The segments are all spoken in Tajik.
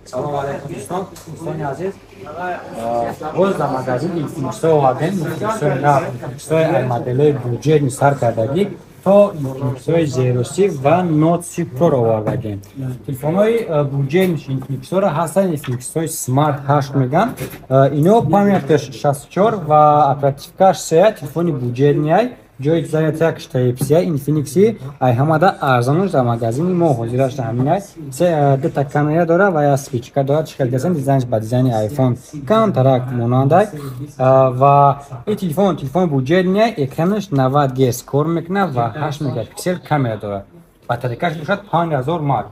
Салом алейкум, дӯстон, дӯстони азиз. Боз дар магазин Infinix овардем. Infinix нав, Infinix ай моделҳои бюджетный сар кардагӣ то Infinix Zero C ва Note C Pro овардагем. Телефонҳои бюджетный Infinix-ро ҳастанд, Infinix Smart 8 меган. Ино памяташ 64 ва оперативкаш 3, телефони бюджетный ай. Ҷои зарядкаш Type-C. Infinix ай ҳамада арзонаш дар магазини мо ҳозираш ҳамин ай. Дута камера дора ва як спичка дора. Чӣ хел десем, дизайнш ба дизайни iPhone камтарак монандай. Ва ин телефон телефони бюджетный, экранаш 90 Гц кор мекунад ва 8 мегапиксел камера дорад. Батарейкаш бошад 5000 мАh.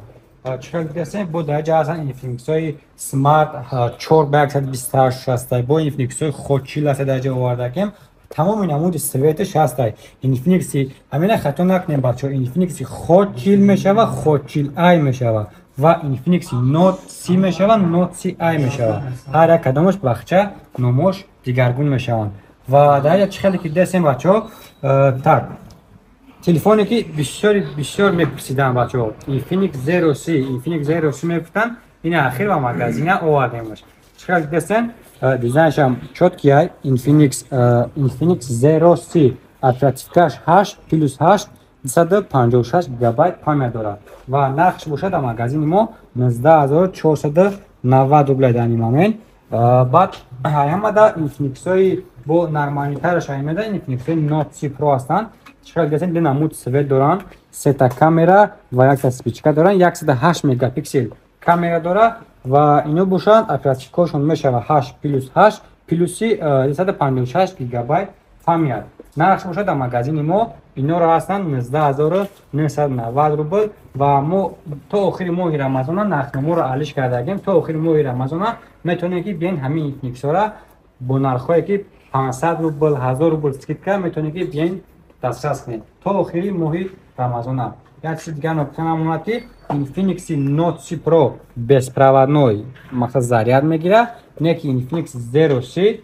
Чӣ хел десем, бо дар ҷа ҳастанд Infinix-ҳои Smart 4 ба 128 ҳастай, бо Infinix-ҳои Hot 40 ҳастай дар ҷа овардагем. Тамоми намуди цветаш ҳастай. Infinix, ҳамина хато накунем, бачаҳо, Infinix Hot 40 мешава, Hot 40 i мешава ва Infinix Note C мешава, Note C i мешава. Ҳар як кадомаш бахча номош дигаргун мешаванд. Ва дар ҷа чӣ хеле ки десем, бачаҳо, так, телефоне ки бисёри бисёр мепурсиданд, бачаҳо, Infinix Zero C, Infinix Zero C мегуфтанд, ин ахир ба магазина овардемаш. Чӣ хеле десем, дизайншам чёткий ай. Infinix Zero C, оперативкаш 8 плюс 8, 256 гигабайт память дорад ва нархш бошад дар магазини мо 19 490 рубля дар ин момент. Баъд ҳамада Infinix-ҳои бо нормальныйтараш аймеда Infinix-ҳои Note C Pro ҳастанд. Чӣ хел десем, ду намуд цвет доранд, сета камера ва якта спичка доранд, 108 мегапиксел камера дорад ва ино бошанд оперативкаҳошон мешава 8 плюс 8 плюси 256 гигабайт память. Нархш бошад дар магазини мо инора ҳастанд 19 990 рубл. Ва мо то охири моҳи Рамазона нархноморо алиш кардагем. То охири моҳи Рамазона метавонем, ки биён ҳамин Infinix-ҳора бо нархҳое ки 500 рубл, 1000 рубл скидка, метавонем, ки биён дастрас кунед то охири моҳи Рамазона. Як чизи дигар нукта намонад, ки Infinix Note C Pro беспроводной, мақсад, заряд мегирад, не ки Infinix Zero C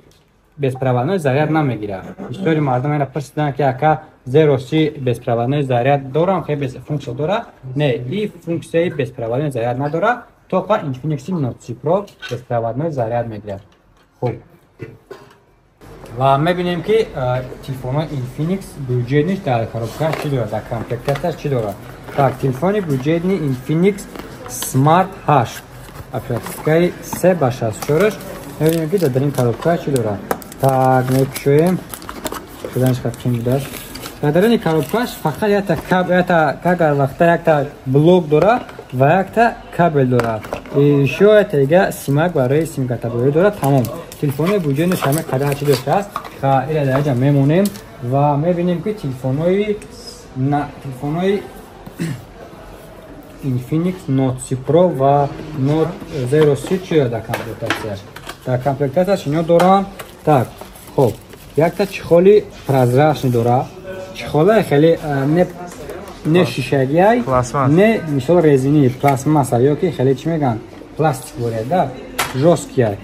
беспроводной заряд намегирад. Бисёри мардум ина пурсиданд, ки ака, Zero C беспроводной заряд дорам, хе без функсия дорад? Не, и функсияи беспроводной заряд надорад, только Infinix Note C Pro беспроводной заряд мегирад. Хуб, ва мебинем, ки телефонҳои Infinix бюджетныйш дар коробкаш чӣ дорад, дар комплектаташ чӣ дорад. Так, телефони бюджетный Infinix Smart 8, оперативкаи 3 ба 64, мебинем, ки дар ин коробка чӣ дорад. Так, мекушоем, шуданаш қин будааст. Дар даруни коробкаш фақат якта каб, якта агар вақта якта блок дорад ва якта кабел дорад, ещё якта дига симак барои симкартаборӣ дорад. Тамом. Телефони бюджетный ҳама қадар чӣ доштааст. Ира дар ҷа мемонем ва мебинем, ки телефонҳои Infinix Note C Pro ва Note Zero C чӣ дорад дар комплектатсияш. Дар комплектатсияш ино доранд. Так, хуб, якта чехоли прозрачный дорад, чехолаи хеле не шишагиай, не мисол резини, пластмасса ё ки хеле чӣ мегӯянд, пластик боред да, жёсткийай.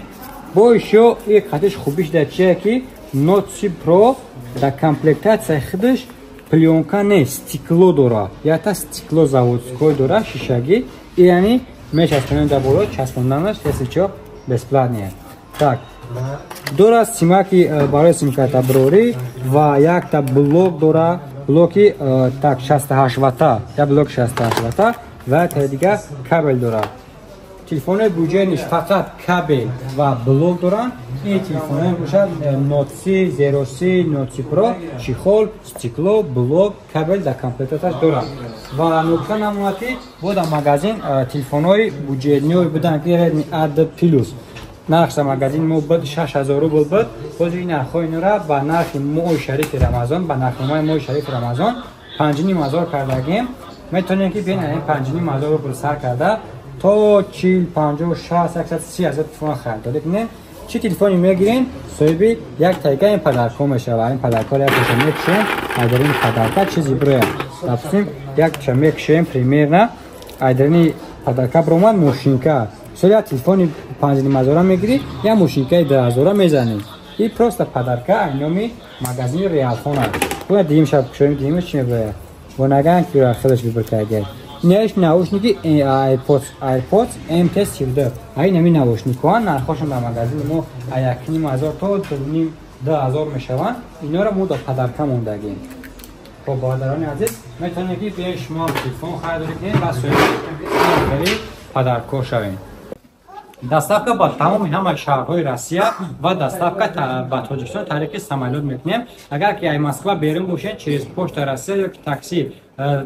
Бо ещё як хатиш хубиш дар чие, ки Note C Pro дар комплектатсияи худаш плёнка не, стекло дорад, якта стекло заводской дорад, шишагӣ, яъне мечаспонем дар боло, часпонданаш, если чо, бесплатный. Так, дорад симаки барои симкартаброрӣ ва якта блок дорад, блоки так 68 вата, як блок 68 вата ва якта дига кабел дорад. Телефонҳои бюджетныйш фақат кабел ва блок доранд. Ин телефонҳое бошад, Note C, Zero C, Note C Pro, чехол, стекло, блок, кабел дар комплектаташ доранд. Ва нукта намонад, ки бо дар магазин телефонҳои бюджетныйҳое буданд, ки Redmi A2 Plus нархш дар магазини мо буд 6000 рубл буд. Ҳозир ин нархҳои инора ба нархи моҳи шарифи Рамазон, ба нархномаи моҳи шарифи Рамазон 5500 кардагем. Метавонем, ки биён ин 5500 рубл сар карда то 40, 50, 60, 130 ҳазор телефон харидорӣ кунем. Чӣ телефоне мегирем, соҳиби як тайка ин подаркҳо мешава. Ин подаркҳоро якча мекушем, айдарини подарка чизи бирояд, допустим, якча мекушем, примерно айдарини подарка биромад мошинка. Мисол, як телефони 5500 мегирӣ, як мошинкаи 2000 мезанӣ. И просто подарка ай номи магазини Реалфон аст. Бояд дигим шаб кушоем, дигимаш чӣ мебирояд, бо наган ки хелаш бибир карда. Инаш наушники AirPods MT32. Ай нами наушникҳо нархошон дар магазини мо 1500 то 2500 мешаванд. Инора мо дар подарка мондагем. Хоб, бародарони азиз, метавонед, ки биёед, шумо телефон харидорӣ кунед ва соҳиби подарко шавед. Доставка ба тамоми ҳама шаҳрҳои Россия ва доставка ба Тоҷикистон тариқи самолёт мекунем. Агар ки ай Москва берун бошед, через Почта Россия ё ки такси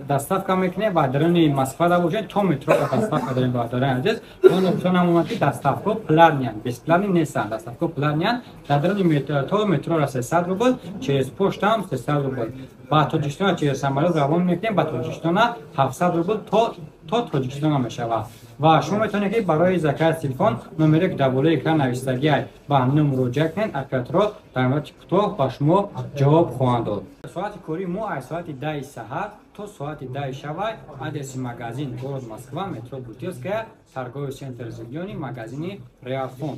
доставка мекунем ва даруни Москвада бошед, то метро доставка дорем. Бародарони азиз, он намонад, ки доставка платный, бесплатный нестанд, доставка платный. Дар даруни то метро 300 рубл, через почтам 300 рубл. Ба Тоҷикистона через самолёт равон мекунем, ба Тоҷикистона 700 рубл то Тоҷикистона мешавад. Ва шумо метавонед, ки барои заказ телефон номере, ки дар болои экран навистагиай, ба ҳамино муроҷиат кунед. Операторҳо дар муддати кӯтоҳ ба шумо ҷавоб хоҳанд дод. Соати кории мо аз соати 10 саҳар то соати 10 шавай. Адреси магазин: город Москва, метро Бутырская, торговый центр «Зелёный», магазини Реалфон.